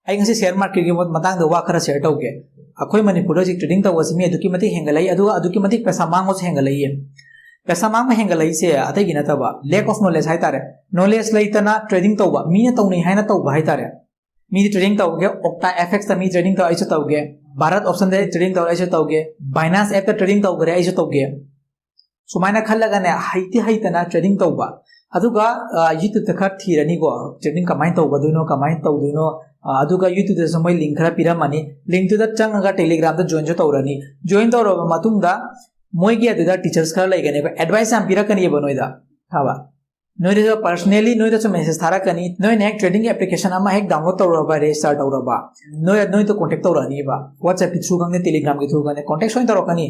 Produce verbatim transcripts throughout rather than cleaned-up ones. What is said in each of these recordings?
ꯑꯩ ꯉꯁꯤ ꯁꯤꯌꯔ ꯃꯥꯔꯀꯦꯠꯀꯤ ꯃꯇꯥꯡꯗ ꯋꯥ ꯈꯔ ꯁꯤꯌꯔ ꯇꯧꯒꯦ꯫ ꯑꯩꯈꯣꯏ ꯃꯅꯤꯄꯨꯔꯗ ꯍꯧꯖꯤꯛ ꯇ꯭ꯔꯦꯗꯤꯡ ꯇꯧꯕꯁꯤ ꯃꯤ ꯑꯗꯨꯛꯀꯤ ꯃꯇꯤꯛ ꯍꯦꯟꯒꯠꯂꯛꯏ, ꯑꯗꯨꯒ ꯑꯗꯨꯛꯀꯤ ꯃꯇꯤꯛ ꯄꯩꯁꯥ ꯃꯥꯡꯕꯁꯨ ꯍꯦꯟꯒꯠꯂꯛꯏ꯫ ꯄꯩꯁꯥ ꯃꯥꯡꯕ ꯍꯦꯟꯒꯠꯂꯛꯏꯁꯦ ꯑꯇꯩꯒꯤ ꯅꯠꯇꯕ, lack of knowledge ꯍꯥꯏꯇꯥꯔꯦ꯫ ꯅꯣꯂꯦꯖ ꯂꯩꯇꯅ ꯇ꯭ꯔꯦꯗꯤꯡ ꯇꯧꯕ, ꯃꯤꯅ ꯇꯧꯅꯩ ꯍꯥꯏꯅ ꯇꯧꯕ ꯍꯥꯏꯇꯥꯔꯦ꯫ ꯃꯤꯗꯤ ꯇ꯭ꯔꯦꯗꯤꯡ ꯇꯧꯒꯦ, ꯑꯣꯛꯇꯥ ꯑꯦꯐ ꯑꯦꯛꯁꯇ ꯃꯤ ꯇ꯭ꯔꯦꯗꯤꯡ ꯇꯧꯔ ꯑꯩꯁꯨ ꯇꯧꯒꯦ, ꯚꯥꯔꯠ ꯑꯣꯞꯁꯟꯗ ꯇ꯭ꯔꯦꯗꯤꯡ ꯇꯧꯔ ꯑꯩꯁꯨ ꯇꯧꯒꯦ, ꯕꯥꯏꯅꯥꯟꯁ ꯑꯦꯞꯇ ꯇ꯭ꯔꯦꯗꯤꯡ ꯇꯧꯈ꯭ꯔꯦ ꯑꯩꯁꯨ ꯇꯧꯒꯦ꯫ ꯁꯨꯃꯥꯏꯅ ꯈꯜꯂꯒꯅꯦ, ꯍꯩꯗꯤ ꯍꯩꯇꯅ ꯇ꯭ꯔꯦꯗꯤꯡ ꯇꯧꯕ꯫ ꯑꯗꯨꯒ ꯌꯨꯇ꯭ꯌꯨꯕꯇ ꯈꯔ ꯊꯤꯔꯅꯤꯀꯣ, ꯇ꯭ꯔꯦꯗꯤꯡ ꯀꯃꯥꯏꯅ ꯇꯧꯒꯗꯣꯏꯅꯣ, ꯀꯃꯥꯏꯅ ꯇꯧꯗꯣꯏꯅꯣ꯫ ꯑꯗꯨꯒ ꯌꯨꯇ꯭ꯌꯨꯕꯇꯁꯨ ꯃꯣꯏ ꯂꯤꯡ ꯈꯔ ꯄꯤꯔꯝꯃꯅꯤ꯫ ꯂꯤꯡꯇꯨꯗ ꯆꯪꯉꯒ ꯇꯦꯂꯤꯒ꯭ꯔꯥꯝꯗ ꯖꯣꯏꯟꯁꯨ ꯇꯧꯔꯅꯤ꯫ ꯖꯣꯏꯟ ꯇꯧꯔꯕ ꯃꯇꯨꯡꯗ ꯃꯣꯏꯒꯤ ꯑꯗꯨꯗ ꯇꯤꯆꯔꯁ ꯈꯔ ꯂꯩꯒꯅꯦꯕ, ꯑꯦꯗꯚꯥꯏꯁ ꯌꯥꯝ ꯄꯤꯔꯛꯀꯅꯦꯕ ꯅꯣꯏꯗ꯫ ꯈꯪꯉꯕ? ꯅꯣꯏꯗꯁꯨ ꯄꯔꯁꯅꯦꯂꯤ ꯅꯣꯏꯗꯁꯨ ꯃꯦꯁꯦꯖ ꯊꯥꯔꯛꯀꯅꯤ꯫ ꯅꯣꯏꯅ ꯍꯦꯛ ꯇ꯭ꯔꯦꯗꯤꯡ ꯑꯦꯄ꯭ꯂꯤꯀꯦꯁꯟ ꯑꯃ ꯍꯦꯛ ꯗꯥꯎꯟꯂꯣꯗ ꯇꯧꯔꯕ, ꯔꯦꯖꯤꯁꯇꯥꯔ ꯇꯧꯔꯕ, ꯅꯣꯏ ꯅꯣꯏꯗ ꯀꯣꯟꯇꯦꯛ ꯇꯧꯔꯛꯑꯅꯤꯕ, ꯋꯥꯆꯦꯞꯀꯤ ꯊ꯭ꯔꯨ ꯈꯪꯗꯦ, ꯇꯦꯂꯤꯒ꯭ꯔꯥꯝꯒꯤ ꯊ꯭ꯔꯨ ꯈꯪꯗꯦ, ꯀꯣꯟꯇꯦꯛ ꯁꯣꯏꯅ ꯇꯧꯔꯛꯀꯅꯤ꯫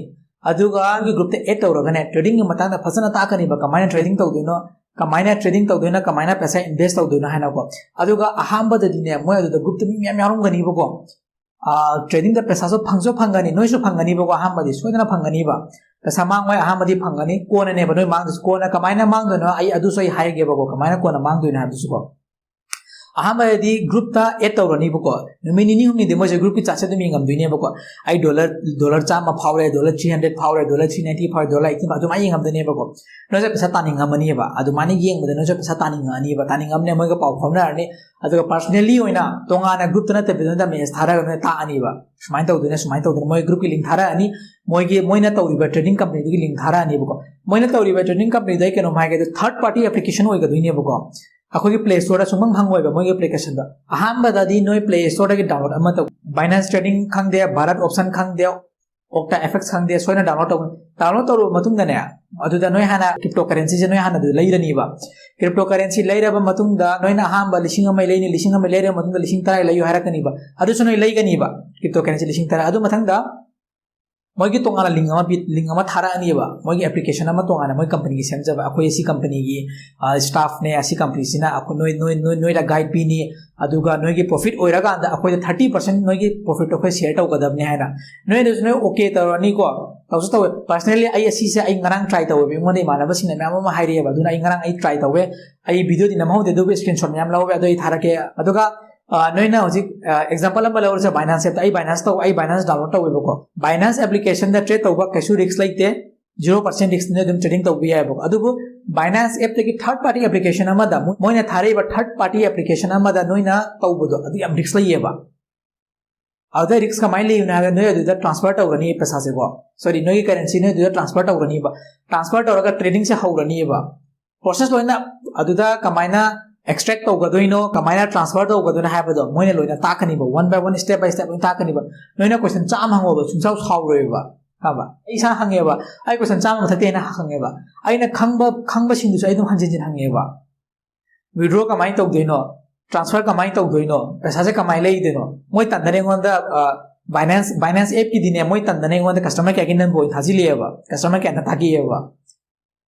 ꯑꯗꯨꯒ ꯑꯩꯒꯤ ꯒ꯭ꯔꯨꯞꯇ ꯑꯦꯗ ꯇꯧꯔꯒꯅꯦ, ꯇ꯭ꯔꯦꯗꯤꯡꯒꯤ ꯃꯇꯥꯡꯗ ꯐꯖꯅ ꯇꯥꯛꯀꯅꯤꯕ, ꯀꯃꯥꯏꯅ ꯇ꯭ꯔꯦꯗꯤꯡ ꯇꯧꯗꯣꯏꯅꯣ, ꯀꯃꯥꯏꯅ ꯇ꯭ꯔꯦꯗꯤꯡ ꯇꯧꯗꯣꯏꯅꯣ, ꯀꯃꯥꯏꯅ ꯄꯩꯁꯥ ꯏꯟꯚꯦꯁ ꯇꯧꯗꯣꯏꯅꯣ ꯍꯥꯏꯅꯀꯣ꯫ ꯑꯗꯨꯒ ꯑꯍꯥꯟꯕꯗꯗꯤꯅꯦ, ꯃꯣꯏ ꯑꯗꯨꯗ ꯒ꯭ꯔꯨꯞꯇ ꯃꯤ ꯃꯌꯥꯝ ꯌꯥꯎꯔꯝꯒꯅꯤꯕꯀꯣ꯫ ꯇ꯭ꯔꯦꯗꯤꯡꯗ ꯄꯩꯁꯥꯁꯨ ꯐꯪꯁꯨ ꯐꯪꯒꯅꯤ, ꯅꯣꯏꯁꯨ ꯐꯪꯒꯅꯤꯕꯀꯣ꯫ ꯑꯍꯥꯟꯕꯗꯤ ꯁꯣꯏꯗꯅ ꯐꯪꯒꯅꯤꯕ꯫ ꯄꯩꯁꯥ ꯃꯥꯡꯉꯣꯏ, ꯑꯍꯥꯟꯕꯗꯤ ꯐꯪꯒꯅꯤ, ꯀꯣꯟꯅꯅꯦꯕ ꯅꯣꯏ ꯃꯥꯡꯗꯣꯏꯁꯦ꯫ ꯀꯣꯟꯅ ꯀꯃꯥꯏꯅ ꯃꯥꯡꯗꯣꯏꯅꯣ, ꯑꯩ ꯑꯗꯨꯁꯨ ꯑꯩ ꯍꯥꯏꯒꯦꯕꯀꯣ, ꯀꯃꯥꯏꯅ ꯀꯣꯟꯅ ꯃꯥꯡꯗꯣꯏꯅꯣ ꯍꯥꯏꯕꯗꯨꯁꯨꯀꯣ꯫ ꯑꯍꯥꯟꯕꯗꯗꯤ ꯒ꯭ꯔꯨꯞꯇ ꯑꯦꯗ ꯇꯧꯔꯅꯤꯕꯀꯣ꯫ ꯅꯨꯃꯤꯠ ꯅꯤꯅꯤ ꯍꯨꯝꯅꯤꯗꯤ ꯃꯣꯏꯁꯦ ꯒ꯭ꯔꯨꯞꯀꯤ ꯆꯥꯠꯁꯦ ꯑꯗꯨꯝ ꯌꯦꯡꯉꯝꯗꯣꯏꯅꯦꯕꯀꯣ꯫ ꯑꯩ ꯗꯣꯂꯔ, ꯗꯣꯂꯔ ꯆꯥꯝꯃ ꯐꯥꯎꯔꯦ, ꯗꯣꯂꯔ ꯊ꯭ꯔꯤ ꯍꯟꯗ꯭ꯔꯦꯠ ꯐꯥꯎꯔꯦ, ꯗꯣꯂꯔ ꯊ꯭ꯔꯤ ꯅꯥꯏꯟꯇꯤ ꯐꯥꯎꯔꯦ, ꯗꯣꯂꯔ ꯑꯩꯠꯇꯤ ꯐꯥꯎꯔꯦ, ꯑꯗꯨꯃꯥꯏꯅ ꯌꯦꯡꯉꯝꯗꯣꯏꯅꯦꯕꯀꯣ꯫ ꯅꯣꯏꯁꯦ ꯄꯩꯁꯥ ꯇꯥꯅꯤꯡꯉꯝꯃꯅꯤꯕ꯫ ꯑꯗꯨꯃꯥꯏꯅ ꯌꯦꯡꯕꯗ ꯅꯣꯏꯁꯦ ꯄꯩꯁꯥ ꯇꯥꯅꯤꯡꯉꯛꯑꯅꯤꯕ꯫ ꯇꯥꯅꯤꯡꯉꯝꯅꯦ, ꯃꯣꯏꯒ ꯄꯥꯎ ꯐꯥꯎꯅꯔꯅꯤ꯫ ꯑꯗꯨꯒ ꯄꯔꯁꯅꯦꯜꯂꯤ ꯑꯣꯏꯅ ꯇꯣꯉꯥꯟꯅ ꯒ꯭ꯔꯨꯞꯇ ꯅꯠꯇꯕꯤꯗ ꯅꯣꯏꯗ ꯃꯦꯁꯦꯖ ꯊꯥꯔꯒ ꯅꯣꯏ ꯇꯥꯛꯑꯅꯤꯕ꯫ ꯁꯨꯃꯥꯏꯅ ꯇꯧꯗꯣꯏꯅꯦ, ꯁꯨꯃꯥꯏꯅ ꯇꯧꯗꯣꯏꯅꯦ꯫ ꯃꯣꯏ ꯒ꯭ꯔꯨꯞꯀꯤ ꯂꯤꯡ ꯊꯥꯔꯛꯑꯅꯤ, ꯃꯣꯏꯒꯤ, ꯃꯣꯏꯅ ꯇꯧꯔꯤꯕ ꯇ꯭ꯔꯦꯗꯤꯡ ꯀꯝꯄꯅꯤꯗꯨꯒꯤ ꯂꯤꯡ ꯊꯥꯔꯛꯑꯅꯤꯕꯀꯣ꯫ ꯃꯣꯏꯅ ꯇꯧꯔꯤꯕ ꯇ꯭ꯔꯦꯗꯤꯡ ꯀꯝꯄꯅꯤꯗꯣ ꯑꯩ ꯀꯩꯅꯣꯝ ꯍꯥꯏꯒꯦ, ꯑꯗꯨ ꯊꯥꯔꯠ ꯄꯥꯔꯇꯤ ꯑꯦꯄ꯭ꯂꯤꯀꯦꯁꯟ ꯑꯣꯏꯒꯗꯣꯏꯅꯦꯕꯀꯣ꯫ ꯑꯩꯈꯣꯏꯒꯤ ꯄ꯭ꯂꯦ ꯁ꯭ꯇꯣꯔꯗ ꯁꯨꯡꯐꯪ ꯐꯪꯉꯣꯏꯕ ꯃꯣꯏꯒꯤ ꯑꯦꯄ꯭ꯂꯤꯀꯦꯁꯟꯗꯣ꯫ ꯑꯍꯥꯟꯕꯗꯗꯤ ꯅꯣꯏ ꯄ꯭ꯂꯦ ꯁ꯭ꯇꯣꯔꯗꯒꯤ ꯗꯥꯎꯟꯂꯣꯗ ꯑꯃ ꯇꯧ, ꯕꯥꯏꯅꯥꯟꯁ ꯇ꯭ꯔꯦꯗꯤꯡ ꯈꯪꯗꯦ, ꯚꯥꯔꯠ ꯑꯣꯞꯁꯟ ꯈꯪꯗꯦ, ꯑꯣꯛꯇꯥ ꯑꯦꯐ ꯑꯦꯛꯁ ꯈꯪꯗꯦ, ꯁꯣꯏꯅ ꯗꯥꯎꯟꯂꯣꯗ ꯇꯧ꯫ ꯗꯥꯎꯟꯂꯣꯗ ꯇꯧꯔꯕ ꯃꯇꯨꯡꯗꯅꯦ, ꯑꯗꯨꯗ ꯅꯣꯏ ꯍꯥꯟꯅ ꯀ꯭ꯔꯤꯞꯇꯣ ꯀꯔꯦꯟꯁꯤꯁꯦ ꯅꯣꯏ ꯍꯥꯟꯅ ꯑꯗꯨ ꯂꯩꯔꯅꯤꯕ꯫ ꯀ꯭ꯔꯤꯞꯇꯣ ꯀꯔꯦꯟꯁꯤ ꯂꯩꯔꯕ ꯃꯇꯨꯡꯗ ꯅꯣꯏꯅ ꯑꯍꯥꯟꯕ ꯂꯤꯁꯤꯡ ꯑꯃ ꯂꯩꯅꯤ, ꯂꯤꯁꯤꯡ ꯑꯃ ꯂꯩꯔꯕ ꯃꯇꯨꯡꯗ ꯂꯤꯁꯤꯡ ꯇꯔꯥ ꯂꯩꯌꯨ ꯍꯥꯏꯔꯛꯀꯅꯤꯕ꯫ ꯑꯗꯨꯁꯨ ꯅꯣꯏ ꯂꯩꯒꯅꯤꯕ, ꯀ꯭ꯔꯤꯞꯇꯣ ꯀꯔꯦꯟꯁꯤ ꯂꯤꯁꯤꯡ ꯇꯔꯥ꯫ ꯑꯗꯨ ꯃꯊꯪꯗ ꯃꯣꯏꯒꯤ ꯇꯣꯉꯥꯟꯅ ꯂꯤꯡ ꯑꯃ ꯄꯤ-, ꯂꯤꯡ ꯑꯃ ꯊꯥꯔꯛꯑꯅꯤꯕ, ꯃꯣꯏꯒꯤ ꯑꯦꯄ꯭ꯂꯤꯀꯦꯁꯟ ꯑꯃ ꯇꯣꯉꯥꯟꯅ ꯃꯣꯏ ꯀꯝꯄꯅꯤꯒꯤ ꯁꯦꯝꯖꯕ꯫ ꯑꯩꯈꯣꯏ ꯑꯁꯤ ꯀꯝꯄꯅꯤꯒꯤ, ꯑ, ꯁ꯭ꯇꯥꯐꯅꯦ, ꯑꯁꯤ ꯀꯝꯄꯅꯤꯁꯤꯅ ꯑꯩꯈꯣꯏ, ꯅꯣꯏ, ꯅꯣꯏ, ꯅꯣꯏ, ꯅꯣꯏꯗ ꯒꯥꯏꯗ ꯄꯤꯅꯤ, ꯑꯗꯨꯒ ꯅꯣꯏꯒꯤ ꯄ꯭ꯔꯣꯐꯤꯠ ꯑꯣꯏꯔꯀꯥꯟꯗ ꯑꯩꯈꯣꯏꯗ ꯊꯥꯔꯇꯤ ꯄꯔꯁꯦꯟ ꯅꯣꯏꯒꯤ ꯄ꯭ꯔꯣꯐꯤꯠꯇꯣ ꯑꯩꯈꯣꯏ ꯁꯤꯌꯔ ꯇꯧꯒꯗꯕꯅꯤ ꯍꯥꯏꯅ꯫ ꯅꯣꯏ ꯑꯗꯨꯁꯨ ꯅꯣꯏ ꯑꯣꯀꯦ ꯇꯧꯔꯅꯤꯀꯣ, ꯇꯧꯁꯨ ꯇꯧꯋꯦ꯫ ꯄꯔꯁꯅꯦꯜꯂꯤ ꯑꯩ ꯑꯁꯤꯁꯦ ꯑꯩ ꯉꯔꯥꯡ ꯇ꯭ꯔꯥꯏ ꯇꯧꯋꯦꯕ, ꯑꯩꯉꯣꯟꯗ ꯏꯃꯥꯟꯅꯕꯁꯤꯡꯅ ꯃꯌꯥꯝ ꯑꯃ ꯍꯥꯏꯔꯛꯑꯦꯕ, ꯑꯗꯨꯅ ꯑꯩ ꯉꯔꯥꯡ ꯑꯩ ꯇ꯭ꯔꯥꯏ ꯇꯧꯋꯦ꯫ ꯑꯩ ꯚꯤꯗꯤꯑꯣꯗꯤ ꯅꯝꯍꯧꯗꯦ, ꯑꯗꯨꯕꯨ ꯁ꯭ꯀ꯭ꯔꯤꯟ ꯁꯣꯠ ꯃꯌꯥꯝ ꯂꯧꯍꯧꯋꯦ, ꯑꯗꯣ ꯑꯩ ꯊꯥꯔꯛꯀꯦ꯫ ꯑꯗꯨꯒ ꯑ, ꯅꯣꯏꯅ ꯍꯧꯖꯤꯛ ꯑꯦꯛꯖꯥꯝꯄꯜ ꯑꯃ ꯂꯧꯔꯁꯦ, ꯕꯥꯏꯅꯥꯟꯁ ꯑꯦꯞꯇ꯫ ꯑꯩ ꯕꯥꯏꯅꯥꯟꯁ ꯇꯧ ꯑꯩ ꯕꯥꯏꯅꯥꯟꯁ ꯗꯥꯎꯟꯂꯣꯗ ꯇꯧꯋꯦꯕꯀꯣ꯫ ꯕꯥꯏꯅꯥꯟꯁ ꯑꯦꯄ꯭ꯂꯤꯀꯦꯁꯟꯗ ꯇ꯭ꯔꯦꯗ ꯇꯧꯕ ꯀꯩꯁꯨ ꯔꯤꯛꯁ ꯂꯩꯇꯦ, ꯖꯤꯔꯣ ꯄꯥꯔꯁꯦꯟ ꯔꯤꯛꯁꯅ ꯑꯗꯨꯝ ꯇ꯭ꯔꯦꯗꯤꯡ ꯇꯧꯕ ꯌꯥꯏꯕꯀꯣ꯫ ꯑꯗꯨꯕꯨ ꯕꯥꯏꯅꯥꯟꯁ ꯑꯦꯞꯇꯒꯤ ꯊꯥꯔꯠ ꯄꯥꯔꯇꯤ ꯑꯦꯄ꯭ꯂꯤꯀꯦꯁꯟ ꯑꯃꯗ ꯃꯣꯏꯅ ꯊꯥꯔꯛꯏꯕ ꯊꯥꯔꯠ ꯄꯥꯔꯇꯤ ꯑꯦꯄ꯭ꯂꯤꯀꯦꯁꯟ ꯑꯃꯗ ꯅꯣꯏꯅ ꯇꯧꯕꯗꯣ ꯑꯗꯨ ꯌꯥꯝ ꯔꯤꯛꯁ ꯂꯩꯌꯦꯕ꯫ ꯑꯗꯨꯗ ꯔꯤꯛꯁ ꯀꯃꯥꯏꯅ ꯂꯩꯕꯅꯣ ꯍꯥꯏꯕꯗ ꯅꯣꯏ ꯑꯗꯨꯗ ꯇ꯭ꯔꯥꯟꯁꯐꯔ ꯇꯧꯔꯅꯤ ꯄꯩꯁꯥꯁꯦꯀꯣ, ꯁꯣꯔꯤ, ꯅꯣꯏꯒꯤ ꯀꯔꯦꯟꯁꯤ ꯅꯣꯏ ꯑꯗꯨꯗ ꯇ꯭ꯔꯥꯟꯁꯐꯔ ꯇꯧꯔꯅꯤꯕ꯫ ꯇ꯭ꯔꯥꯟꯁꯐꯔ ꯇꯧꯔꯒ ꯇ꯭ꯔꯦꯗꯤꯡꯁꯦ ꯍꯧꯔꯅꯤꯕ꯫ ꯄ꯭ꯔꯣꯁꯦꯁ ꯂꯣꯏꯅ ꯑꯗꯨꯗ ꯀꯃꯥꯏꯅ ꯑꯦꯛꯁꯇ꯭ꯔꯦꯛ ꯇꯧꯒꯗꯣꯏꯅꯣ, ꯀꯃꯥꯏꯅ ꯇ꯭ꯔꯥꯟꯁꯐꯔ ꯇꯧꯒꯗꯣꯏꯅꯣ ꯍꯥꯏꯕꯗꯣ ꯃꯣꯏꯅ ꯂꯣꯏꯅ ꯇꯥꯛꯀꯅꯤꯕ, one by one, step by step ꯂꯣꯏꯅ ꯇꯥꯛꯀꯅꯤꯕ꯫ ꯅꯣꯏꯅ ꯀꯣꯏꯁꯟ ꯆꯥꯝꯃ ꯍꯪꯉꯣꯕ, ꯁꯨꯡꯁꯥꯎ ꯁꯥꯎꯔꯣꯏꯕ, ꯈꯪꯉꯕ? ꯑꯩ ꯏꯁꯥ ꯍꯪꯉꯦꯕ, ꯑꯩ ꯀꯣꯏꯁꯟ ꯆꯥꯝꯃ ꯃꯊꯛꯇ ꯍꯦꯟꯅ ꯍꯪꯉꯦꯕ꯫ ꯑꯩꯅ ꯈꯪꯕ ꯈꯪꯕꯁꯤꯡꯗꯨꯁꯨ ꯑꯩ ꯑꯗꯨꯝ ꯍꯟꯖꯤꯟ ꯍꯟꯖꯤꯟ ꯍꯪꯉꯦꯕ꯫ ꯋꯤꯗ꯭ꯔꯣ ꯀꯃꯥꯏꯅ ꯇꯧꯗꯣꯏꯅꯣ, ꯇ꯭ꯔꯥꯟꯁꯐꯔ ꯀꯃꯥꯏꯅ ꯇꯧꯗꯣꯏꯅꯣ, ꯄꯩꯁꯥꯁꯦ ꯀꯃꯥꯏꯅ ꯂꯩꯗꯣꯏꯅꯣ? ꯃꯣꯏ ꯇꯟꯗꯅ ꯑꯩꯉꯣꯟꯗ, ꯕꯥꯏꯅꯥꯟꯁ ꯕꯥꯏꯅꯥꯟꯁ ꯑꯦꯞꯀꯤꯗꯤꯅꯦ, ꯃꯣꯏ ꯇꯟꯗꯅ ꯑꯩꯉꯣꯟꯗ ꯀꯁꯇꯃꯔ ꯀꯦꯌꯔꯒꯤ ꯅꯝꯕꯔ ꯑꯣꯏꯅ ꯊꯥꯖꯤꯜꯂꯛꯑꯦꯕ, ꯀꯁꯇꯃꯔ ꯀꯦꯌꯔꯅ ꯇꯥꯛꯂꯛꯑꯦꯕ꯫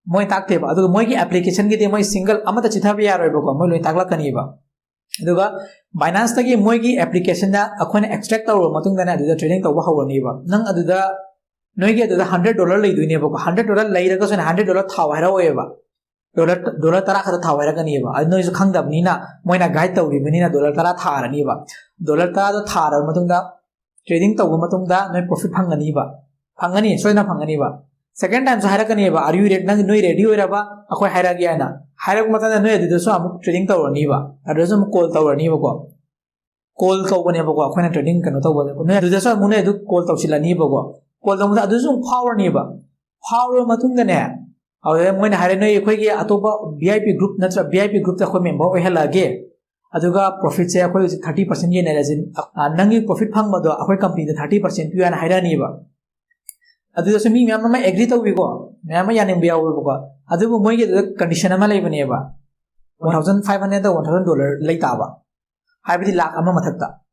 ꯃꯣꯏ ꯇꯥꯛꯇꯦꯕ꯫ ꯑꯗꯨꯒ ꯃꯣꯏꯒꯤ ꯑꯦꯄ꯭ꯂꯤꯀꯦꯁꯟꯒꯤꯗꯤ ꯃꯣꯏ ꯁꯤꯡꯒꯜ ꯑꯃꯠꯇ ꯆꯤꯊꯕ ꯌꯥꯔꯣꯏꯕꯀꯣ, ꯃꯣꯏ ꯂꯣꯏ ꯇꯥꯛꯂꯛꯀꯅꯤꯕ꯫ ꯑꯗꯨꯒ ꯕꯥꯏꯅꯥꯟꯁꯇꯒꯤ ꯃꯣꯏꯒꯤ ꯑꯦꯄ꯭ꯂꯤꯀꯦꯁꯟꯗ ꯑꯩꯈꯣꯏꯅ ꯑꯦꯛꯁꯇ꯭ꯔꯦꯛ ꯇꯧꯔꯕ ꯃꯇꯨꯡꯗꯅꯦ ꯑꯗꯨꯗ ꯇ꯭ꯔꯦꯗꯤꯡ ꯇꯧꯕ ꯍꯧꯔꯅꯤꯕ꯫ ꯅꯪ ꯑꯗꯨꯗ, ꯅꯣꯏꯒꯤ ꯑꯗꯨꯗ ꯍꯟꯗ꯭ꯔꯦꯠ ꯗꯣꯂꯔ ꯂꯩꯗꯣꯏꯅꯦꯕꯀꯣ꯫ ꯍꯟꯗ꯭ꯔꯦꯠ ꯗꯣꯂꯔ ꯂꯩꯔꯒꯁꯨꯅꯦ, ꯍꯟꯗ꯭ꯔꯦꯠ ꯗꯣꯂꯔ ꯊꯥꯎ ꯍꯥꯏꯔꯛꯑꯣꯏꯕ꯫ ꯗꯣꯂꯔ ꯗꯣꯂꯔ ꯇꯔꯥ ꯈꯛꯇ ꯊꯥꯎ ꯍꯥꯏꯔꯛꯀꯅꯤꯕ꯫ ꯑꯗꯨ ꯅꯣꯏꯁꯨ ꯈꯪꯗꯕꯅꯤꯅ, ꯃꯣꯏꯅ ꯒꯥꯏꯗ ꯇꯧꯔꯤꯕꯅꯤꯅ ꯗꯣꯂꯔ ꯇꯔꯥ ꯊꯥꯔꯅꯤꯕ꯫ ꯗꯣꯂꯔ ꯇꯔꯥꯗꯣ ꯊꯥꯔꯕ ꯃꯇꯨꯡꯗ, ꯇ꯭ꯔꯦꯗꯤꯡ ꯇꯧꯕ ꯃꯇꯨꯡꯗ ꯅꯣꯏ ꯄ꯭ꯔꯣꯐꯤꯠ ꯐꯪꯒꯅꯤꯕ꯫ ꯐꯪꯒꯅꯤ, ꯁꯣꯏꯗꯅ ꯐꯪꯒꯅꯤꯕ꯫ ꯁꯦꯀꯦꯟ ꯇꯥꯏꯝꯁꯨ ꯍꯥꯏꯔꯛꯀꯅꯤꯕ, "Are you ready? ꯅꯪ, ꯅꯣꯏ ꯔꯦꯗꯤ ꯑꯣꯏꯔꯕ? ꯑꯩꯈꯣꯏ ꯍꯥꯏꯔꯛꯑꯒꯦ" ꯍꯥꯏꯅ꯫ ꯍꯥꯏꯔꯛꯄ ꯃꯇꯝꯗ ꯅꯣꯏ ꯑꯗꯨꯗꯁꯨ ꯑꯃꯨꯛ ꯇ꯭ꯔꯦꯗꯤꯡ ꯇꯧꯔꯅꯤꯕ, ꯑꯗꯨꯗꯁꯨ ꯑꯃꯨꯛ ꯀꯣꯜ ꯇꯧꯔꯅꯤꯕꯀꯣ꯫ ꯀꯣꯜ ꯇꯧꯕꯅꯦꯕꯀꯣ, ꯑꯩꯈꯣꯏꯅ ꯇ꯭ꯔꯦꯗꯤꯡ ꯀꯩꯅꯣ ꯇꯧꯕꯗ ꯅꯣꯏ ꯑꯗꯨꯗꯁꯨ ꯑꯃꯨꯛ ꯅꯣꯏ ꯑꯗꯨ ꯀꯣꯜ ꯇꯧꯁꯤꯜꯂꯅꯤꯕꯀꯣ꯫ ꯀꯣꯜ ꯇꯧꯕꯗ ꯑꯗꯨꯁꯨ ꯑꯃꯨꯛ ꯐꯥꯎꯔꯅꯤꯕ꯫ ꯐꯥꯎꯔꯕ ꯃꯇꯨꯡꯗꯅꯦ, ꯑꯗꯨꯗ ꯃꯣꯏꯅ ꯍꯥꯏꯔꯦ, "ꯅꯣꯏ ꯑꯩꯈꯣꯏꯒꯤ ꯑꯇꯣꯞꯄ ꯚꯤ ꯑꯥꯏ ꯄꯤ ꯒ꯭ꯔꯨꯞ ꯅꯠꯇ꯭ꯔ ꯚꯤ ꯑꯥꯏ ꯄꯤ ꯒ꯭ꯔꯨꯞꯇ ꯑꯩꯈꯣꯏ ꯃꯦꯝꯕꯔ ꯑꯣꯏꯍꯜꯂꯛꯑꯒꯦ, ꯑꯗꯨꯒ ꯄ꯭ꯔꯣꯐꯤꯠꯁꯦ ꯑꯩꯈꯣꯏ ꯍꯧꯖꯤꯛ ꯊꯥꯔꯇꯤ ꯄꯥꯔꯁꯦꯟ ꯌꯦꯟꯅꯔꯁꯤ, ꯑ, ꯅꯪꯒꯤ ꯄ꯭ꯔꯣꯐꯤꯠ ꯐꯪꯕꯗꯣ ꯑꯩꯈꯣꯏ ꯀꯝꯄꯅꯤꯗ ꯊꯥꯔꯇꯤ ꯄꯥꯔꯁꯦꯟ ꯄꯤꯌꯨ" ꯍꯥꯏꯅ ꯍꯥꯏꯔꯛꯑꯅꯤꯕ꯫ ꯑꯗꯨꯗꯁꯨ ꯃꯤ ꯃꯌꯥꯝ ꯑꯃ ꯑꯦꯒ꯭ꯔꯤ ꯇꯧꯕꯤꯀꯣ, ꯃꯌꯥꯝ ꯑꯃ ꯌꯥꯅꯤꯡꯕ ꯌꯥꯎꯋꯦꯕꯀꯣ꯫ ꯑꯗꯨꯕꯨ ꯃꯣꯏꯒꯤ ꯑꯗꯨꯗ ꯀꯟꯗꯤꯁꯟ ꯑꯃ ꯂꯩꯕꯅꯦꯕ, one thousand five hundred one thousand dollar ꯂꯩ ꯇꯥꯕ, ꯍꯥꯏꯕꯗꯤ ꯂꯥꯛ ꯑꯃ ꯃꯊꯛꯇ꯫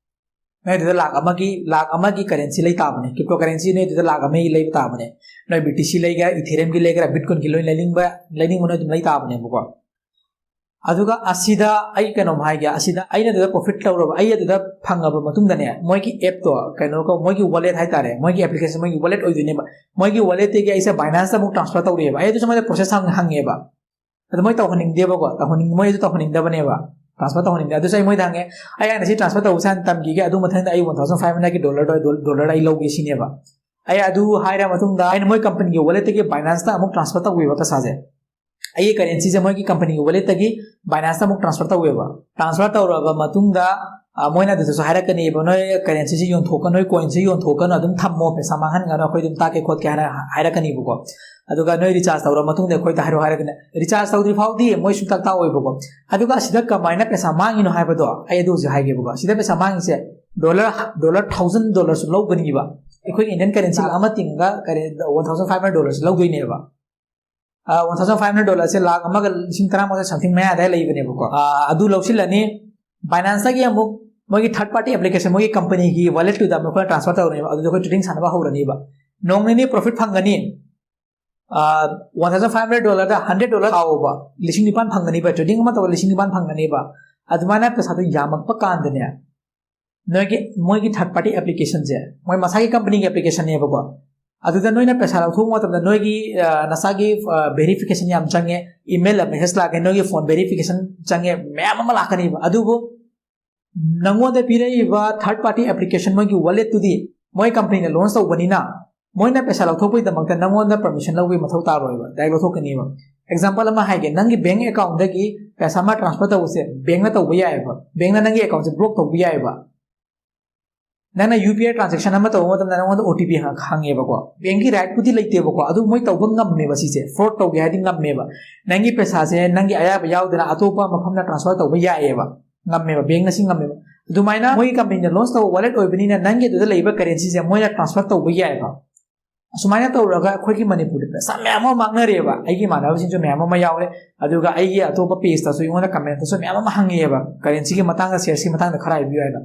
ꯅꯣꯏ ꯑꯗꯨꯗ ꯂꯥꯛ ꯑꯃꯒꯤ, ꯂꯥꯛ ꯑꯃꯒꯤ ꯀꯔꯦꯟꯁꯤ ꯂꯩ ꯇꯥꯕꯅꯦ, ꯀ꯭ꯔꯤꯞꯇꯣ ꯀꯔꯦꯟꯁꯤ ꯅꯣꯏ ꯑꯗꯨꯗ ꯂꯥꯛ ꯑꯃꯒꯤ ꯂꯩꯕ ꯇꯥꯕꯅꯦ꯫ ꯅꯣꯏ ꯕꯤ ꯇꯤ ꯁꯤ ꯂꯩꯒꯦꯔꯥ, ꯏꯊꯦꯔꯤꯌꯝꯒꯤ ꯂꯩꯒꯦꯔꯥ, ꯕꯤꯠꯀꯣꯏꯟꯒꯤ ꯂꯣꯏ ꯂꯩꯅꯤꯡꯕ, ꯂꯩꯅꯤꯡꯕ ꯅꯣꯏ ꯑꯗꯨꯝ ꯂꯩ ꯇꯥꯕꯅꯦꯕꯀꯣ꯫ ꯑꯗꯨꯒ ꯑꯁꯤꯗ ꯑꯩ ꯀꯩꯅꯣꯝ ꯍꯥꯏꯒꯦ, ꯑꯁꯤꯗ ꯑꯩꯅ ꯑꯗꯨꯗ ꯄ꯭ꯔꯣꯐꯤꯠ ꯂꯧꯔꯕ, ꯑꯩ ꯑꯗꯨꯗ ꯐꯪꯉꯕ ꯃꯇꯨꯡꯗꯅꯦ, ꯃꯣꯏꯒꯤ ꯑꯦꯞꯇꯣ, ꯀꯩꯅꯣ ꯀꯧ-, ꯃꯣꯏꯒꯤ ꯋꯥꯂꯦꯠ ꯍꯥꯏꯇꯥꯔꯦ, ꯃꯣꯏꯒꯤ ꯑꯦꯄ꯭ꯂꯤꯀꯦꯁꯟ, ꯃꯣꯏꯒꯤ ꯋꯥꯂꯦꯠ ꯑꯣꯏꯗꯣꯏꯅꯦꯕ꯫ ꯃꯣꯏꯒꯤ ꯋꯥꯂꯦꯠꯇꯒꯤ ꯑꯩꯁꯦ ꯕꯥꯏꯅꯥꯟꯁꯇ ꯑꯃꯨꯛ ꯇ꯭ꯔꯥꯟꯁꯐꯔ ꯇꯧꯔꯤꯑꯕ꯫ ꯑꯩ ꯑꯗꯨꯁꯨ ꯃꯣꯏꯗ ꯄ꯭ꯔꯣꯁꯦꯁ ꯍꯪ-, ꯍꯪꯉꯦꯕ꯫ ꯑꯗꯨ ꯃꯣꯏ ꯇꯧꯍꯟꯅꯤꯡꯗꯦꯕꯀꯣ, ꯇꯧꯍꯟꯅꯤꯡ-, ꯃꯣꯏ ꯑꯗꯨ ꯇꯧꯍꯟꯅꯤꯡꯗꯕꯅꯦꯕ꯫ transfer ꯇꯧꯍꯟꯅꯤꯡꯗꯦ꯫ ꯑꯗꯨꯁꯨ ꯑꯩ ꯃꯣꯏꯗ ꯍꯪꯉꯦ, "ꯑꯩ ꯍꯥꯟꯅ ꯁꯤ transfer ꯇꯧꯕꯁꯦ ꯍꯥꯟꯅ ꯇꯝꯈꯤꯒꯦ, ꯑꯗꯨ ꯃꯊꯪꯗ ꯑꯩ one thousand five hundred ꯀꯤ dollar ꯗꯣ, dollar ꯑꯩ ꯂꯧꯒꯦ ꯁꯤꯅꯦꯕ꯫ ꯑꯩ ꯑꯗꯨ ꯍꯥꯏꯔ ꯃꯇꯨꯡꯗ ꯑꯩꯅ ꯃꯣꯏ company ꯒꯤ wallet ꯇꯒꯤ Binance ꯇ ꯑꯃꯨꯛ transfer ꯇꯧꯕꯤꯕ ꯄꯩꯁꯥꯁꯦ꯫ ꯑꯩꯒꯤ currency ꯁꯦ ꯃꯣꯏꯒꯤ company ꯒꯤ wallet ꯇꯒꯤ Binance ꯇ ꯑꯃꯨꯛ transfer ꯇꯧꯋꯦꯕ꯫ Transfer ꯇꯧꯔꯕ ꯃꯇꯨꯡꯗ, ꯑ, ꯃꯣꯏꯅ ꯑꯗꯨꯗꯁꯨ ꯍꯥꯏꯔꯛꯀꯅꯦꯕ, "ꯅꯣꯏ currency ꯁꯤ ꯌꯣꯟꯊꯣꯛꯀꯅꯨ, ꯅꯣꯏ coin ꯁꯤ ꯌꯣꯟꯊꯣꯛꯀꯅꯨ, ꯑꯗꯨꯝ ꯊꯝꯃꯣ, ꯄꯩꯁꯥ ꯃꯥꯡꯍꯟꯒꯅꯨ, ꯑꯩꯈꯣꯏ ꯑꯗꯨꯝ ꯇꯥꯛꯀꯦ ꯈꯣꯠꯀꯦ" ꯍꯥꯏꯅ ꯍꯥꯏꯔꯛꯀꯅꯤꯕꯀꯣ꯫ ꯑꯗꯨꯒ "ꯅꯣꯏ recharge ꯇꯧꯔ ꯃꯇꯨꯡꯗ ꯑꯩꯈꯣꯏꯗ ꯍꯥꯏꯔꯛꯑꯣ" ꯍꯥꯏꯔꯛꯀꯅꯤ꯫ Recharge ꯇꯧꯗ꯭ꯔꯤ ꯐꯥꯎꯗꯤ ꯃꯣꯏ ꯁꯨꯡꯇꯥꯛ ꯇꯥꯛꯑꯣꯏꯕꯀꯣ꯫ ꯑꯗꯨꯒ ꯑꯁꯤꯗ ꯀꯃꯥꯏꯅ ꯄꯩꯁꯥ ꯃꯥꯡꯉꯤꯅꯣ ꯍꯥꯏꯕꯗꯣ ꯑꯩ ꯑꯗꯨ ꯍꯧꯖꯤꯛ ꯍꯥꯏꯒꯦꯕꯀꯣ꯫ ꯁꯤꯗ ꯄꯩꯁꯥ ꯃꯥꯡꯉꯤꯁꯦ dollar, dollar thousand dollar ꯁꯨ ꯂꯧꯒꯅꯤꯕ꯫ ꯑꯩꯈꯣꯏ Indian currency ꯂꯥꯛ ꯑꯃ ꯇꯤꯡꯉꯒ ꯀꯔꯤ, one thousand five hundred dollar ꯁꯨ ꯂꯧꯗꯣꯏꯅꯦꯕ꯫ ꯑ, one thousand five hundred dollar ꯁꯦ ꯂꯥꯛ ꯑꯃꯒ ꯂꯤꯁꯤꯡ ꯇꯔꯥꯃꯉꯥ something ꯃꯌꯥ ꯑꯗꯥꯏ ꯂꯩꯕꯅꯦꯕꯀꯣ꯫ ꯑ, ꯑꯗꯨ ꯂꯧꯁꯤꯜꯂꯅꯤ꯫ Binance ꯇꯒꯤ ꯑꯃꯨꯛ ꯃꯣꯏꯒꯤ third party application, ꯃꯣꯏꯒꯤ company ꯒꯤ wallet ꯇꯨꯗ ꯑꯃꯨꯛ ꯑꯩꯈꯣꯏꯅ transfer ꯇꯧꯔꯅꯦꯕ꯫ ꯑꯗꯨꯗ ꯑꯩꯈꯣꯏ trading ꯁꯥꯟꯅꯕ ꯍꯧꯔꯅꯤꯕ꯫ ꯅꯣꯡ ꯅꯤꯅꯤ profit ꯐꯪꯒꯅꯤ꯫ ꯑ, one thousand five hundred dollar ꯗ hundred dollar ꯊꯥꯎꯕ, ꯂꯤꯁꯤꯡ ꯅꯤꯄꯥꯟ ꯐꯪꯒꯅꯤꯕ꯫ Trading ꯑꯃ ꯇꯧꯕ ꯂꯤꯁꯤꯡ ꯅꯤꯄꯥꯟ ꯐꯪꯒꯅꯤꯕ꯫ ꯑꯗꯨꯃꯥꯏꯅ ꯄꯩꯁꯥꯗꯣ ꯌꯥꯝꯃꯛꯄ ꯀꯥꯟꯗꯅꯦ, ꯅꯣꯏꯒꯤ, ꯃꯣꯏꯒꯤ third party application ꯁꯦ, ꯃꯣꯏ ꯃꯁꯥꯒꯤ company ꯒꯤ application ꯅꯦꯕꯀꯣ꯫ ꯑꯗꯨꯗ ꯅꯣꯏꯅ ꯄꯩꯁꯥ ꯂꯧꯊꯣꯛꯄ ꯃꯇꯝꯗ ꯅꯣꯏꯒꯤ, ꯑ, ꯅꯁꯥꯒꯤ, ꯑ, verification ꯌꯥꯝ ꯆꯪꯉꯦ, email ꯑꯃ message ꯂꯥꯛꯀꯅꯤ, ꯅꯣꯏꯒꯤ phone verification ꯆꯪꯉꯦ, ꯃꯌꯥꯝ ꯑꯃ ꯂꯥꯛꯀꯅꯤꯕ꯫ ꯑꯗꯨꯕꯨ ꯅꯪꯉꯣꯟꯗ ꯄꯤꯔꯛꯏꯕ third party application, ꯃꯣꯏꯒꯤ wallet ꯇꯨꯗꯤ ꯃꯣꯏ company ꯅ launch ꯇꯧꯕꯅꯤꯅ, ꯃꯣꯏꯅ ꯄꯩꯁꯥ ꯂꯧꯊꯣꯛꯄꯒꯤꯗꯃꯛꯇ ꯅꯪꯉꯣꯟꯗ permission ꯂꯧꯕꯒꯤ ꯃꯊꯧ ꯇꯥꯔꯣꯏꯕ, direct ꯂꯧꯊꯣꯛꯀꯅꯤꯕ꯫ Example ꯑꯃ ꯍꯥꯏꯒꯦ, ꯅꯪꯒꯤ bank account ꯗꯒꯤ ꯄꯩꯁꯥ ꯑꯃ transfer ꯇꯧꯕꯁꯦ bank ꯅ ꯇꯧꯕ ꯌꯥꯏꯑꯕ, bank ꯅ ꯅꯪꯒꯤ account ꯁꯦ block ꯇꯧꯕ ꯌꯥꯏꯑꯕ꯫ ꯅꯪꯅ U P I transaction ꯑꯃ ꯇꯧꯕ ꯃꯇꯝꯗ ꯅꯪꯉꯣꯟꯗ O T P ꯍꯪ-, ꯍꯪꯉꯦꯕꯀꯣ꯫ Bank ꯀꯤ right ꯄꯨꯗꯤ ꯂꯩꯇꯦꯕꯀꯣ, ꯑꯗꯨ ꯃꯣꯏ ꯇꯧꯕ ꯉꯝꯃꯦꯕ ꯁꯤꯁꯦ, fraud ꯇꯧꯒꯦ ꯍꯥꯏꯗꯤ ꯉꯝꯃꯦꯕ꯫ ꯅꯪꯒꯤ ꯄꯩꯁꯥꯁꯦ ꯅꯪꯒꯤ ꯑꯌꯥꯕ ꯌꯥꯎꯗꯅ ꯑꯇꯣꯞꯄ ꯃꯐꯝꯗ transfer ꯇꯧꯕ ꯌꯥꯏꯑꯕ, ꯉꯝꯃꯦꯕ, bank ꯅ ꯁꯤ ꯉꯝꯃꯦꯕ꯫ ꯑꯗꯨꯃꯥꯏꯅ ꯃꯣꯏꯒꯤ company ꯅ launch ꯇꯧꯕ wallet ꯑꯣꯏꯕꯅꯤꯅ ꯅꯪꯒꯤ ꯑꯗꯨꯗ ꯂꯩꯕ currency ꯁꯦ ꯃꯣꯏꯅ transfer ꯇꯧꯕ ꯌꯥꯏꯑꯕ꯫ ꯑꯁꯨꯃꯥꯏꯅ ꯇꯧꯔꯒ ꯑꯩꯈꯣꯏꯒꯤ ꯃꯅꯤꯄꯨꯔꯗ ꯄꯩꯁꯥ ꯃꯌꯥꯝ ꯑꯃ ꯃꯥꯡꯅꯔꯦꯕ꯫ ꯑꯩꯒꯤ ꯏꯃꯥꯟꯅꯕꯁꯤꯡꯁꯨ ꯃꯌꯥꯝ ꯑꯃ ꯌꯥꯎꯔꯦ, ꯑꯗꯨꯒ ꯑꯩꯒꯤ ꯑꯇꯣꯞꯄ page ꯇꯁꯨ ꯑꯩꯉꯣꯟꯗ comment ꯇꯁꯨ ꯃꯌꯥꯝ ꯑꯃ ꯍꯪꯉꯛꯑꯦꯕ, currency ꯒꯤ ꯃꯇꯥꯡꯗ, shares ꯀꯤ ꯃꯇꯥꯡꯗ ꯈꯔ ꯍꯥꯏꯕꯤꯌꯨ ꯍꯥꯏꯅ꯫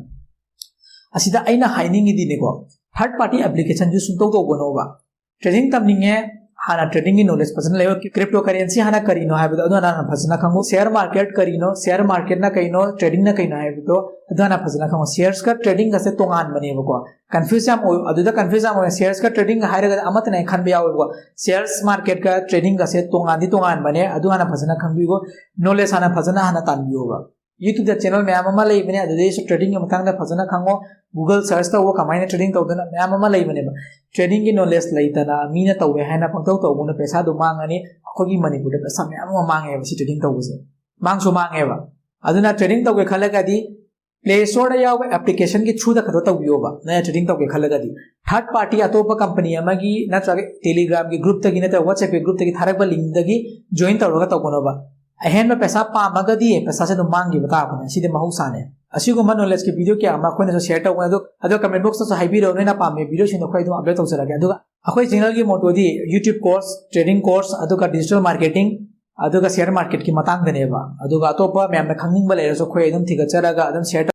ꯑꯁꯤꯗ ꯑꯩꯅ ꯍꯥꯏꯅꯤꯡꯉꯤꯗꯤꯅꯦꯀꯣ, third party application ꯁꯨ ꯁꯨꯡꯇꯧ ꯇꯧꯒꯅꯣꯕ꯫ Trading ꯇꯝꯅꯤꯡꯉꯦ, ꯍꯥꯟꯅ trading ꯒꯤ knowledge ꯐꯖꯅ ꯂꯩꯌꯣ꯫ Cryptocurrency ꯍꯥꯟꯅ ꯀꯔꯤꯅꯣ ꯍꯥꯏꯕꯗꯣ ꯑꯗꯨ ꯍꯥꯟꯅ ꯐꯖꯅ ꯈꯪꯉꯨ꯫ Share market ꯀꯔꯤꯅꯣ, share market ꯅ ꯀꯩꯅꯣ, trading ꯅ ꯀꯩꯅꯣ ꯍꯥꯏꯕꯗꯣ ꯑꯗꯨ ꯍꯥꯟꯅ ꯐꯖꯅ ꯈꯪꯉꯨ꯫ Shares ꯀ trading ꯒꯁꯦ ꯇꯣꯉꯥꯟꯕꯅꯦꯕꯀꯣ꯫ Confuse ꯌꯥꯝ ꯑꯣꯏ, ꯑꯗꯨꯗ confuse ꯌꯥꯝ ꯑꯣꯏ꯫ Shares ꯀ trading ꯍꯥꯏꯔꯒ ꯑꯃꯠꯇꯅꯦ ꯈꯟꯕ ꯌꯥꯎꯋꯦꯕꯀꯣ꯫ Shares market ꯀ trading ꯒꯁꯦ ꯇꯣꯉꯥꯟꯗꯤ ꯇꯣꯉꯥꯟꯕꯅꯦ, ꯑꯗꯨ ꯍꯥꯟꯅ ꯐꯖꯅ ꯈꯪꯕꯤꯌꯨ꯫ Knowledge ꯍꯥꯟꯅ ꯐꯖꯅ ꯍꯥꯟꯅ ꯇꯥꯟꯕꯤꯌꯣꯕ꯫ YouTube ꯗ ꯆꯦꯅꯦꯜ ꯃꯌꯥꯝ ꯑꯃ ꯂꯩꯕꯅꯦ, ꯑꯗꯨꯗꯩꯁꯨ ꯇ꯭ꯔꯦꯗꯤꯡꯒꯤ ꯃꯇꯥꯡꯗ ꯐꯖꯅ ꯈꯪꯉꯣ꯫ Google search ꯇꯧꯕ, ꯀꯃꯥꯏꯅ ꯇ꯭ꯔꯦꯗꯤꯡ ꯇꯧꯗꯅ ꯃꯌꯥꯝ ꯑꯃ ꯂꯩꯕꯅꯦꯕ꯫ ꯇ꯭ꯔꯦꯗꯤꯡꯒꯤ ꯅꯣꯂꯦꯖ ꯂꯩꯇꯅ ꯃꯤꯅ ꯇꯧꯋꯦ ꯍꯥꯏꯅ ꯄꯪꯇꯧ ꯇꯧꯕꯅ ꯄꯩꯁꯥꯗꯣ ꯃꯥꯡꯉꯅꯤ꯫ ꯑꯩꯈꯣꯏꯒꯤ ꯃꯅꯤꯄꯨꯔꯗ ꯄꯩꯁꯥ ꯃꯌꯥꯝ ꯑꯃ ꯃꯥꯡꯉꯦꯕ ꯁꯤ ꯇ꯭ꯔꯦꯗꯤꯡ ꯇꯧꯕꯁꯦ, ꯃꯥꯡꯁꯨ ꯃꯥꯡꯉꯦꯕ꯫ ꯑꯗꯨꯅ ꯇ꯭ꯔꯦꯗꯤꯡ ꯇꯧꯒꯦ ꯈꯜꯂꯒꯗꯤ Play Store ꯗ ꯌꯥꯎꯕ ꯑꯦꯄ꯭ꯂꯤꯀꯦꯁꯟꯒꯤ ꯊ꯭ꯔꯨꯗ ꯈꯛꯇ ꯇꯧꯕꯤꯌꯣꯕ, ꯅꯪ ꯇ꯭ꯔꯦꯗꯤꯡ ꯇꯧꯒꯦ ꯈꯜꯂꯒꯗꯤ꯫ ꯊꯥꯔꯠ ꯄꯥꯔꯇꯤ ꯑꯇꯣꯞꯄ ꯀꯝꯄꯅꯤ ꯑꯃꯒꯤ ꯅꯠꯇ꯭ꯔꯒ Telegram ꯒꯤ ꯒ꯭ꯔꯨꯞꯇꯒꯤ ꯅꯠꯇ꯭ꯔꯒ WhatsApp ꯀꯤ ꯒ꯭ꯔꯨꯞꯇꯒꯤ ꯊꯥꯔꯛꯄ ꯂꯤꯡꯗꯒꯤ ꯖꯣꯏꯟ ꯇꯧꯔꯒ ꯇꯧꯒꯅꯣꯕ꯫ ꯑꯍꯦꯟꯕ ꯄꯩꯁꯥ ꯄꯥꯝꯃꯒꯗꯤ ꯄꯩꯁꯥꯁꯦ ꯑꯗꯨꯝ ꯃꯥꯡꯈꯤꯕ ꯇꯥꯕꯅꯦ, ꯁꯤꯗꯤ ꯃꯍꯧꯁꯥꯅꯦ꯫ ꯑꯁꯤꯒꯨꯝꯕ ꯅꯣꯂꯦꯖꯀꯤ ꯚꯤꯗꯤꯑꯣ ꯀꯌꯥ ꯑꯃ ꯑꯩꯈꯣꯏꯅꯁꯨ ꯁꯤꯌꯔ ꯇꯧꯕꯅꯦ, ꯑꯗꯣ ꯑꯗꯣ ꯀꯃꯦꯟ ꯕꯣꯛꯁꯇꯁꯨ ꯍꯥꯏꯕꯤꯔꯛꯑꯣ, ꯅꯣꯏꯅ ꯄꯥꯝꯃꯤ ꯚꯤꯗꯤꯑꯣꯁꯤꯡꯗꯣ ꯑꯩꯈꯣꯏ ꯑꯗꯨꯝ ꯑꯞꯂꯣꯗ ꯇꯧꯖꯔꯛꯑꯒꯦ꯫ ꯑꯗꯨꯒ ꯑꯩꯈꯣꯏ ꯆꯦꯅꯦꯜꯒꯤ ꯃꯣꯇꯣꯗꯤ YouTube ꯀꯣꯔꯁ, ꯇ꯭ꯔꯦꯗꯤꯡ ꯀꯣꯔꯁ, ꯑꯗꯨꯒ ꯗꯤꯖꯤꯇꯦꯜ ꯃꯥꯔꯀꯦꯇꯤꯡ, ꯑꯗꯨꯒ ꯁꯤꯌꯔ ꯃꯥꯔꯀꯦꯠꯀꯤ ꯃꯇꯥꯡꯗꯅꯦꯕ꯫ ꯑꯗꯨꯒ ꯑꯇꯣꯞꯄ ꯃꯌꯥꯝꯅ ꯈꯪꯅꯤꯡꯕ ꯂꯩꯔꯁꯨ ꯑꯩꯈꯣꯏ ꯑꯗꯨꯝ ꯊꯤꯒꯠꯆꯔꯒ ꯑꯗꯨꯝ ꯁꯤꯌꯔ